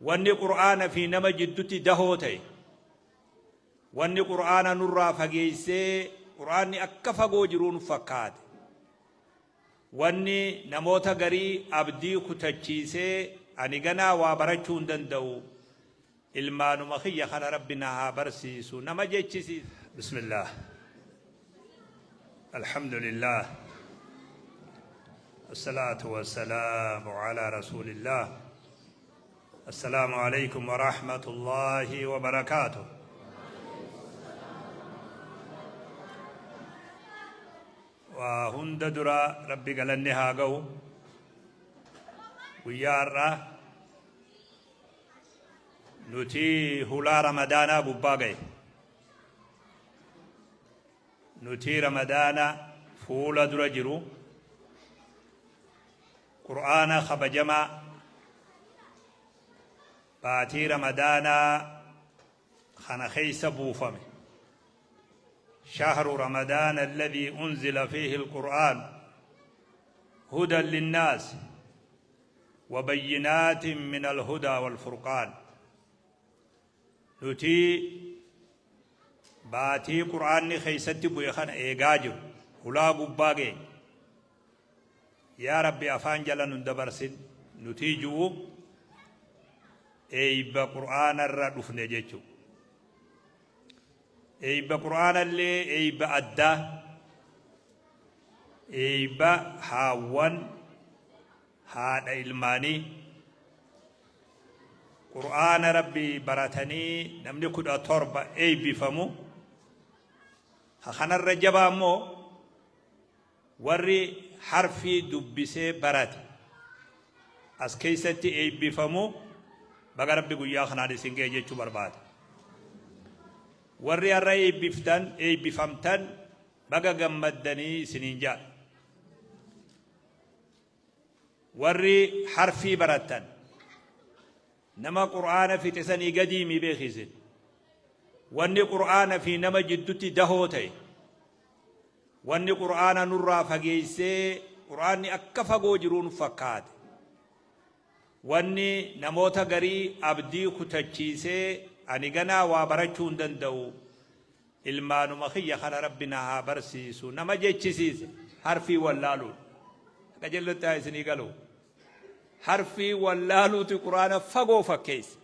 Wanni Qur'aana fi nama jiddutti dahoo ta'e, wanni Qur'aana nurraa fageessee Qur'aanni akka fagoo jiruu nu fakkaate, wanni namoota garii abdii kutachiisee ani ganaa waa barachuu hin danda'u, ilmaanuma kiyya kana Rabbi na haa barsiisu nama jechisiise. Bismillaah Alhamdulillaah Assalaatu wassalaamu alaa rasuulillaah Assalaamu aleykum warahmatullaahi wabarakaatuh. Waa hunda dura Rabbi galanni haa ga'u. Guyyaa har'aa nuti hulaa Ramadaanaa gubbaa ga'e. Nuti Ramadaana fuula dura jiru Qur'aana kabajamaa baatii Ramadaanaa kana keessa buufame. Shahru Ramadaana alladhii unzila fiihi al-Qur'aan hudan linnaas wa bayyinaatin min al-hudaa wal-furqaan. Nuti baatii Qur'aanni keessatti bu'e kana eegaa jiru. Hulaa gubbaa geenye. Yaa Rabbi afaan jala nun dabarsin nutii ju'u eeyba Qur'aanarra dhufne jechu. Eeyba Qur'aanallee eeyba addaa, eeyba haawwan haadha ilmaanii Qur'aana Rabbii baratanii namni 17 eeybifamu. Ka kanarra jabaa immoo Warri harfii dubbisee barate as keessatti eebbifamu baga Rabbi guyyaa kanaan isin ga'e jechuu barbaada. Warri har'a eebbiftan, eebbifamtan baga gammaddanii isiniin ja'a. Warri harfii barattan nama Qur'aana fixe sanii gadii mii beeki isin. Wanni Qur'aana fi nama jiddutti dahoo ta'e, wanni Qur'aana nurraa fageessee Qur'aanni akka fagoo jiruu nu fakkaate, wanni namoota garii abdii kutachiisee ani ganaa waa barachuu hin danda'u, ilmaanuma kiyya kana Rabbi na haa barsiisu nama jechisiise harfii wallaaluudha. Qajeellotti haa isinii galu. Harfii wallaaluuti Qur'aana fagoo fakkeessa.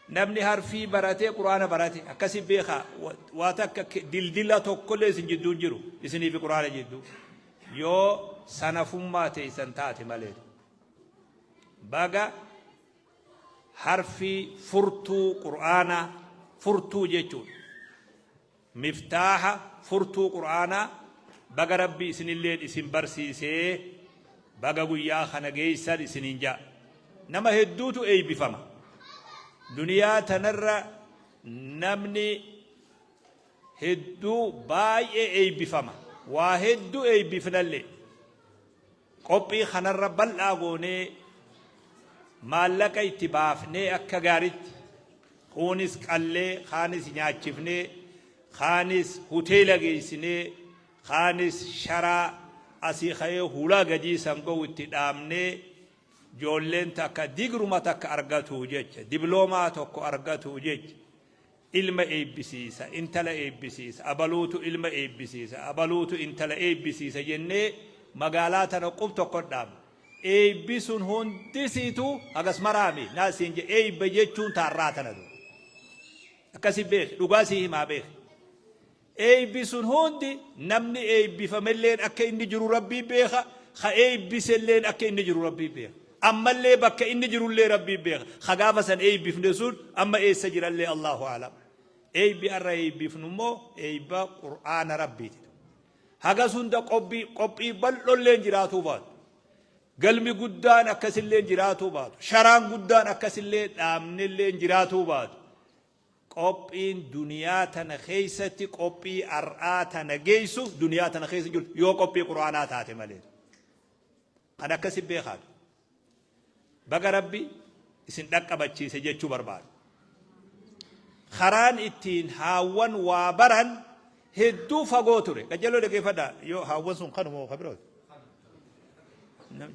Namni harfii baratee Qur'aana barate akkasi beekaa waa takka dildila tokkollee isin jidduu hin jiru isinii fi Qur'aana jidduu yoo sanafummaa teessan taate malee. Baga harfii furtuu Qur'aanaa furtuu jechuudha. Miftaaha furtuu Qur'aanaa baga Rabbi isinilleen isin barsiisee baga guyyaa kana geeysan isiniin ja'a. Nama hedduutu eeybifama. Duniyaa tanarra namni hedduu baay'ee eeybifama. Waa hedduu eeybifnallee. Qophii kanarra bal'aa goonee maallaqa itti baafnee akka gaaritti kuunis qallee, kaanis nyaachifnee, kaanis huteela geessinee, kaanis sharaa asii ka'ee hulaa gadii san ga'u itti dhaabnee ijoolleen takka digruma takka argatuu jecha, dibloomaa tokko argatuu jecha Ilma eebbisiisa, intala eebbisiisa, abaluutu ilma eebbisiisa, abaluutu intala eebbisiisa jennee magaalaa tana qub tokko dhaabna. Eebbi sun hundisiitu hagas maraami naa siin jedhe eebba jechuun taarraa tana du. Akkasi beeki dhugaa sii himaa beeki. Eebbi sun hundi namni eebbifamelleen akka inni jiru Rabbii beeka, ka eebbiselleen akka inni jiru Rabbii beeka. Ammallee bakka inni jirullee Rabbii beeka. Ka gaafa san eebbifne sun amma eessa jirallee Allahu a'lam. Eebbi arra eebbifnu immoo eebba Qur'aana Rabbiiti. Hagas hunda qophii qophii bal'olleen jiraatuu baatu. Galmi guddaan akkasilleen jiraatuu baatu. Sharaan guddaan akkasillee dhaabnelleen jiraatuu baatu. Qophiin duniyaa tana keessatti qophii ar'aa tana geessu duniyaa tana keessa jiru yoo qophii Qur'aanaa taate malee. Kan akkasi beekaatu. Baga Rabbi isin dhaqqabachiise jechuu barbaada. Karaan ittiin haawwan waa baran hedduu fagoo ture. Qajeeloo dhaggeeffadhaa yoo haawwan sun kanuma moo ka birooti?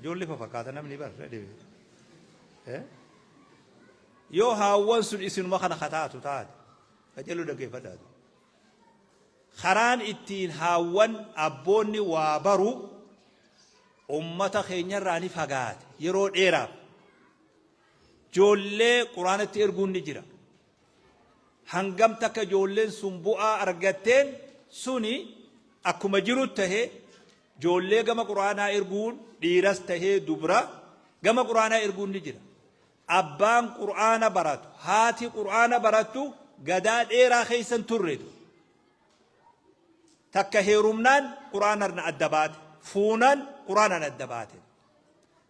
Ijoollee fakkaata namni bar. Yoo haawwan sun isinuma kana kataatu taate, qajeeluu dhaggeeffadhaatu. Karaan ittiin haawwan abboonni waa baru ummata keenyarraa ni fagaate yeroo dheeraaf. Joollee Quraanatti erguun ni jira. Hangam takka joolleen sun bu'aa argatteen suni akkuma jiru tahe, joollee gama Quraanaa erguun, dhiiras tahee dubra gama Quraanaa erguun ni jira. Abbaan Qur'aana baratu, haati Qur'aana barattu gadaa dheeraa keessa hin turretu. Takka heerumnaan Qur'aanarna adda baate, fuunaan Qur'aanaan adda baate.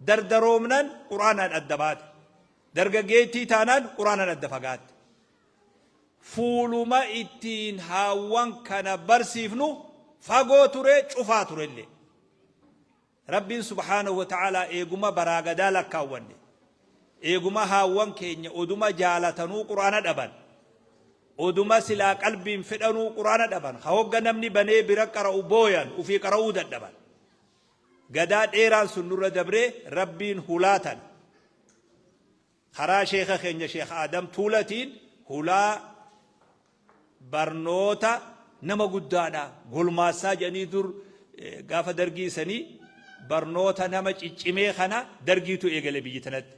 Dardaroomnaan Qur'aanaan adda baate. Dargaggeettii taanaan Qur'aanaan adda fagaatte. Fuuluma ittiin haawwan kana barsiifnu fagoo ture, cufaa turellee. Rabbiin subhaanahu wa ta'aalaa eeguma baraa gadaa lakkaawwanne, eeguma haawwan keenya oduma jaalatanuu Qur'aana dhaban, oduma silaa qalbiin fedhanuu Qur'aana dhaban, ka hogga namni banee bira qara'u booyan, ufii qara'uu dadhaban. Gadaa dheeraan sun nurra dabree Rabbiin hulaa tana karaa sheekha keenya Sheekh Aadam Tuulatiin hulaa barnoota nama guddaadha golmaassaa jedhanii, dur gaafa dargii sanii barnoota nama ciccimee kana dargiitu eegale biyyi tanatti.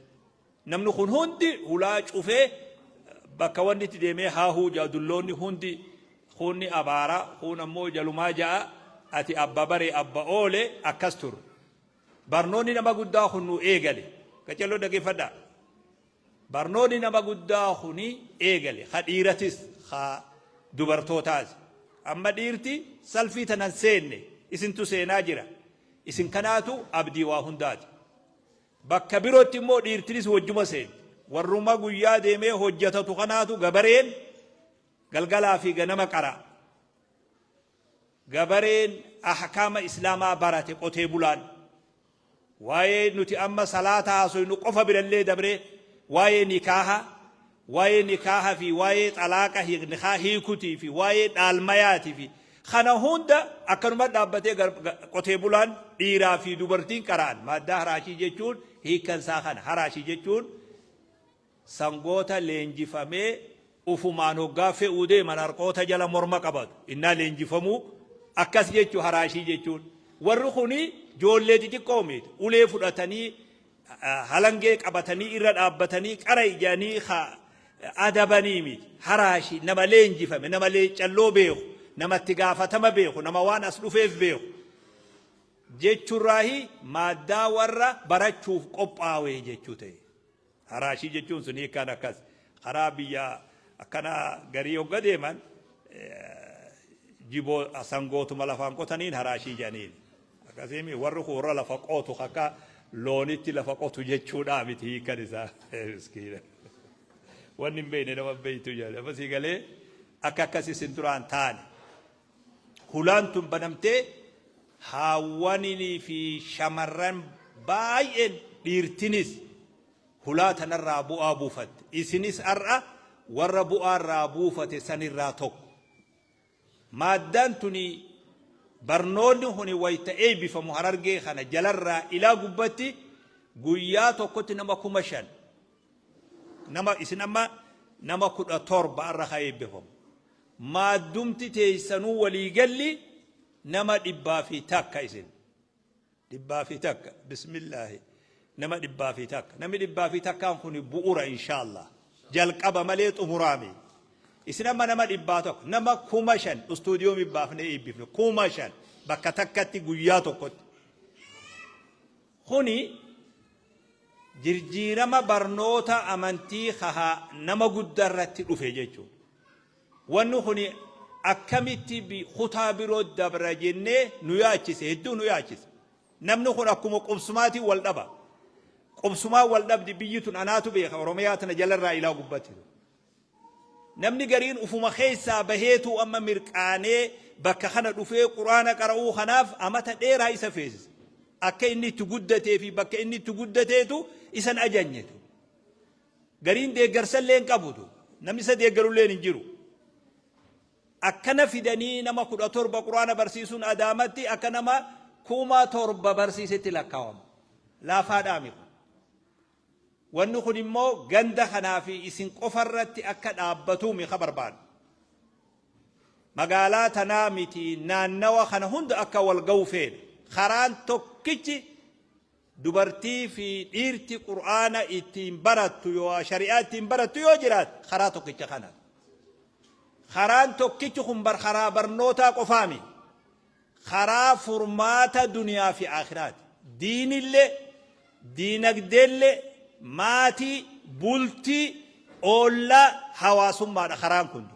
Namni kun hundi hulaa cufee bakka wanni itti deemee haahuu ja'a, dulloonni hundi kuunni abaara, kuun ammoo jalumaa ja'a, ati abba bare abba oole akkas ture. Barnoonni nama guddaa kun nu eegale. Qaccalloo dhaggeeffadhaa. Barnoonni nama guddaa kuni eegale. Ka dhiiratis ka dubartootaas. Amma dhiirti salfii tanan seenne, isintu seenaa jira. Isin kanaatu abdii waa hundaati. Bakka birootti immoo dhiirtinis wajjuma seenti. Warruma guyyaa deemee hojjetatu kanaatu gabareen galgalaa fi ganama qara. Gabareen ahkaama Islaamaa barate, qotee bulaan. Waa'ee nuti amma salaata haasoynu qofa birallee dabree waa'ee nikaaha, waa'ee nikaaha fi waa'ee xalaaqa, nikaa hiikutii fi waa'ee dhaalmayaatii fi kana hunda akkanuma dhaabbatee qotee bulaan dhiiraa fi dubartiin qara'an. Maaddaa haraashii jechuun hiikkan isaa kana. Haraashii jechuun sangoota leenjifamee ufumaan hoggaa fe'uu deeman harqoota jala morma qabatu. Innaa leenjifamuu akkas jechuu haraashii jechuun. Warri kuni joollee xixiqqoo miti. Ulee fudhatanii, halangee qabatanii, irra dhaabbatanii qara ijanii adabanii miti. Haraashii nama leenjifame, nama leeccalloo beeku, namatti gaafatama beeku, nama waan as dhufeef beeku jechuurraahi maaddaa warra barachuuf qophaa'e jechuu ta'e. Haraashii jechuun sun hiikkaan akkas. Karaa biyya akkana garii hogga deeman jiboo sangootuma lafaan qotaniin haraashii jedhaniin. Akkasiimi warri kun warra lafa qotu, akka loonitti lafa qotu jechuudha miti hiikkan isaa. Miskiina. Wanni hin beekne nama beektu jedha. Amasii galee akka akkasii isin duraan taane. Hulaan tun banamtee haawwaninii fi shamarran baay'een, dhiirtinis hulaa tanarraa bu'aa buufatte. Isinis har'a warra bu'aa irraa buufate sanirraa tokko. Maaddaan tuni, barnoonni kuni wayta eebbifamu Harargee kana jalarraa ilaa gubbatti guyyaa tokkotti nama 5,000 nama, isin amma nama 17 har'a ka eebbifamu. Maaddumti teessanuu walii galli nama 101 isin. 101, bismillaahi, nama 101. Namni 101n kun bu'ura, inshaallah. Jalqaba malee xumuraami. Isin amma nama 100, nama 5,000 istuudiyoomii baafnee eebbifne, 5,000 bakka takkatti guyyaa tokkotti. Kuni jirjiirama barnoota amantii kahaa nama guddaa irratti dhufe jechuudha. Wanni kuni akkamitti kutaa biroo dabra jennee nu yaachise, hedduu nu yaachise. Namni kun akkuma qubsumaatiin wal dhaba. Qubsumaan wal dhabdi biyyi tun, anaatu beeka, Oromiyaa tana jalarraa ilaa gubbatti. Namni gariin ufuma keessaa baheetu amma mirqaanee bakka kana dhufee Quraana qara'uu kanaaf amata dheeraa isa feesisa. Akka inni itti guddatee fi bakka inni itti guddateetu isan ajanyetu. Gariin deeggarsa illee hin qabutu. Namni isa deeggarullee hin jiru. Akkana fidanii nama 17 Quraana barsiisuun Adaamatti akka nama 7,000 barsiisetti lakkaawama. Laafaadhaa miti. Wanni kun immoo ganda kanaa fi isin qofarratti akka dhaabbatuumi ka barbaadu. Magaalaa tanaa miti, naannawa kana hunda akka wal ga'u feena. Karaan tokkichi dubartii fi dhiirti Qur'aana ittiin barattu yoo shari'aa ittiin barattu yoo jiraate, karaa tokkicha kana. Karaan tokkichi kun bar karaa barnootaa qofaami. Karaa furmaata duniyaa fi aakhiraati. Diinillee, diinagdeellee, maatii, bultii, oollaa, hawaasummaadha karaan kun.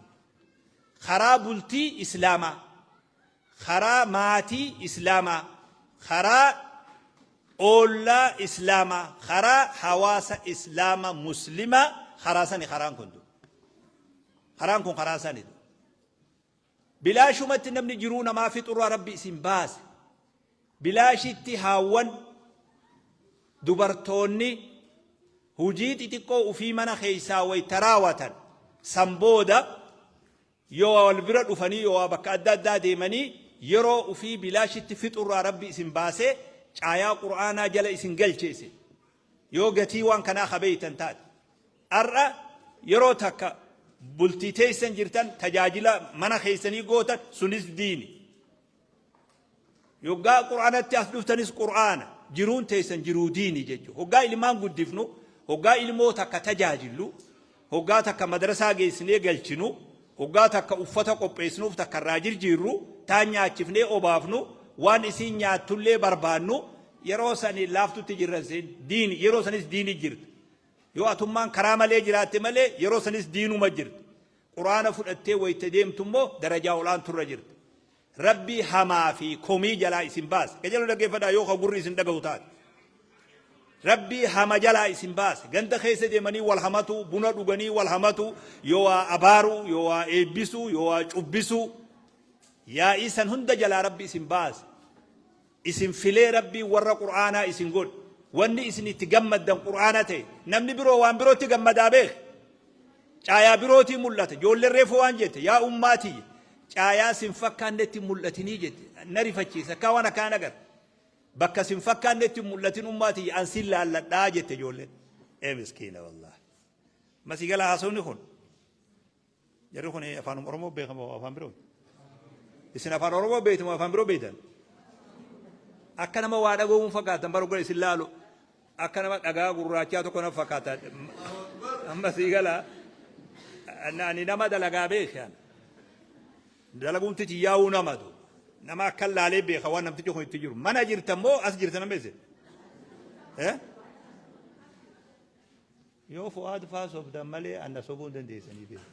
Karaa bultii Islaamaa, karaa maatii Islaamaa, karaa oollaa Islaamaa, karaa hawaasa Islaama Muslimaa, karaa sani karaan kun. Karaan kun karaa sani. Bilaashumatti namni jiruu namaa fixurraa Rabbi isin baase. Bilaashitti haawwan, dubartoonni hujii xixiqqoo ufii mana keessaa wayta raawatan, san booda yoo wal bira dhufanii yoo bakka adda addaa deemanii yeroo ufii bilaashitti fixurraa Rabbi isin baasee caayaa Qur'aanaa jala isin galcheese. Yoo gatii waan kanaa ka beeytan taate. Har'a yeroo takka bultii teessan jirtan, tajaajila mana keessanii gootan, sunis diini. Yoggaa Qur'aanatti as dhuftanis Qur'aana, jiruun teessan jiruu diini jechuudha. Hoggaa ilmaan guddifnu, hoggaa ilmoo takka tajaajillu, hoggaa takka madrasaa geessinee galchinu, hoggaa takka uffata qopheessinuuf takka irraa jirjiirru, taan nyaachifnee obaafnu, waan isiin nyaattullee barbaannu, yeroo sani laaftutti jirran siin diini, yeroo sanis diini jirta. Yoo atummaan karaa malee jiraatte malee, yeroo sanis diinuma jirta. Qur'aana fudhattee wayita deemtu immoo darajaa ol'aanturra jirta. Rabbii hamaa fi komii jalaa isin baase. Qajeeloo dhaggeeffadhaa yoo ka gurri isin dhagahu taate. Rabbii hama jalaa isin baase. Ganda keessa deemanii wal hamatu, buna dhuganii wal hamatu, yoo waa abaaruu, yoo waa eebbisuu, yoo waa cubbisuu. Yaa'ii san hunda jalaa Rabbi isin baase. Isin filee Rabbiin warra Qur'aanaa isin godhe. Wanni isin itti gammaddan Qur'aana ta'e. Namni biroo waan birootti gammadaa beek. Caayaa birootii mul'ata. Ijoolleen reefu waan jette, yaa ummaa tiyya, caayaa sin fakkaannetti mul'atinii jette. Na rifachiisa. Akkaa waan akkaan agarra. Bakka sin fakkaannetti mul'atin, ummaa tiyya, an sin laalladhaa jette ijoolleen. Ee miskiina wallaahi. Masii galaa haasofni kun. Jarri kun afaan Oromoo beekamoo afaan biroo? Isin afaan Oromoo beektu moo afaan biroo beektan? Akka nama waa dhaga'uun fakkaatan bara gara isin laalu, akka nama dhagaa gurraachaa tokko na fakkaata. Amma sii gala, ani nama dalagaa beekan. Dalaguun tiyyaa'uu namatu. Nama akka laalee beeka waan namtichi kun itti jiru. Mana jirtan moo as jirtan amma isin? Eh? Yoo Fu'aad faa sobdan malee anna sobuu hin dandeessanii beeku.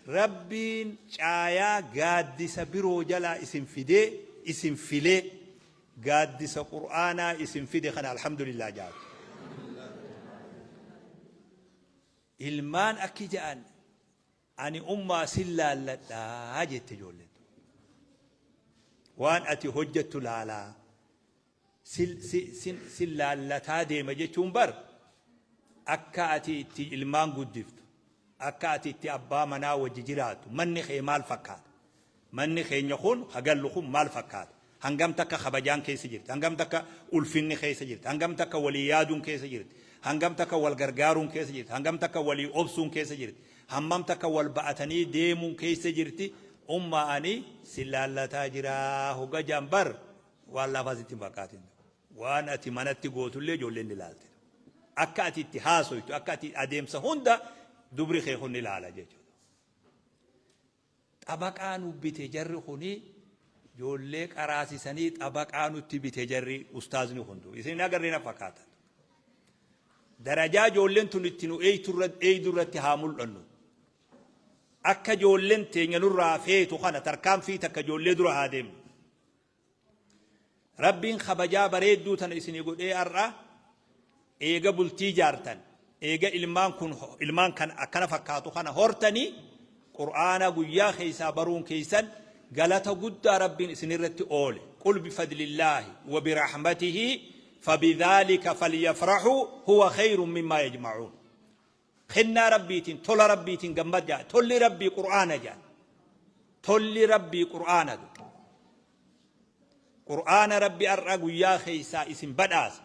Rabbiin caayaa gaaddisa biroo jalaa isin fidee, isin filee, gaaddisa Qur'aanaa isin fide kana alhamdulillah jaatu. Ilmaan akki ja'an, ani ummaa sin laalladhaa jette ijoolleen. Waan ati hojjettu laalaa. Sin laallataa deema jechuun bar akka ati itti ilmaan guddiftu, akka ati itti abbaa manaa wajji jiraattu, manni kee maal fakkaata, manni keenya kun hagallu kun maal fakkaata, hangam takka kabajaan keessa jirti, hangam takka ulfinni keessa jirti, hangam takka walii yaaduun keessa jirti, hangam takka wal gargaaruun keessa jirti, hangam takka walii obsuun keessa jirti, hammam takka wal ba'atanii deemuun keessa jirti. Umma, ani sin laallataa jiraa hogga jaan bar waan laafaa sitti hin fakkaatin. Waan ati manatti gootullee ijoolleen ni laalte. Akka ati itti haasoytu, akka ati adeemsa hunda dubri kee kun ni laala jechuudha. Xabaqaa nu bite jarri kuni, ijoollee qaraasisanii xabaqaa nutti bite jarri ustaazni hundu. Isin hin agarree na fakkaata. Darajaa ijoolleen tun itti nu eeydu irratti haa mul'annu. Akka ijoolleen teenya nurraa feetu kana tarkaanfii takka ijoollee dura haa deemnu. Rabbiin kabajaa bareedduu tana isinii godhee, har'a eega bultii jaartan, eega ilmaan kun ilmaan kan akkana fakkaatu kana hortanii, Qur'aana guyyaa keessaa baruun keessan galata guddaa Rabbiin isinirratti oole. Qul bifadlillaahi wa birahmatihi fabidhaalika falyafrahuu huwa khayrun mimmaa yajma'uun. Kennaa Rabbiitiin, tola Rabbiitiin gammadaa. Tolli Rabbii Qur'aana jedhan. Tolli Rabbii Qur'aana. Qur'aana Rabbi har'a guyyaa keessaa isin badhaasa.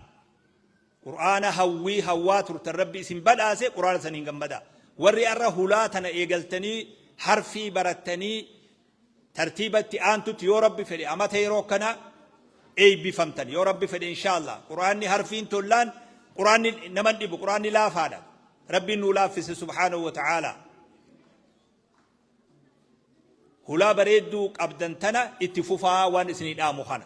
Qur'aana hawwii hawwaa turtan Rabbi isin badhaase, Qur'aana saniin gammadaa. Warri arra hulaa tana eegaltanii harfii barattanii tartiibatti aantutti, yoo Rabbi fedhe amata yeroo akkanaa eebbifamtan, yoo Rabbi fedhe, inshaallah. Qur'aanni harfiin tollaan, Qur'aanni naman dhibu, Qur'aanni laafaadha. Rabbiin nuu laaffise subhaanahu wa ta'aalaa. Hulaa bareedduu qabdan tana itti fufaa waan isinii dhaamu kana.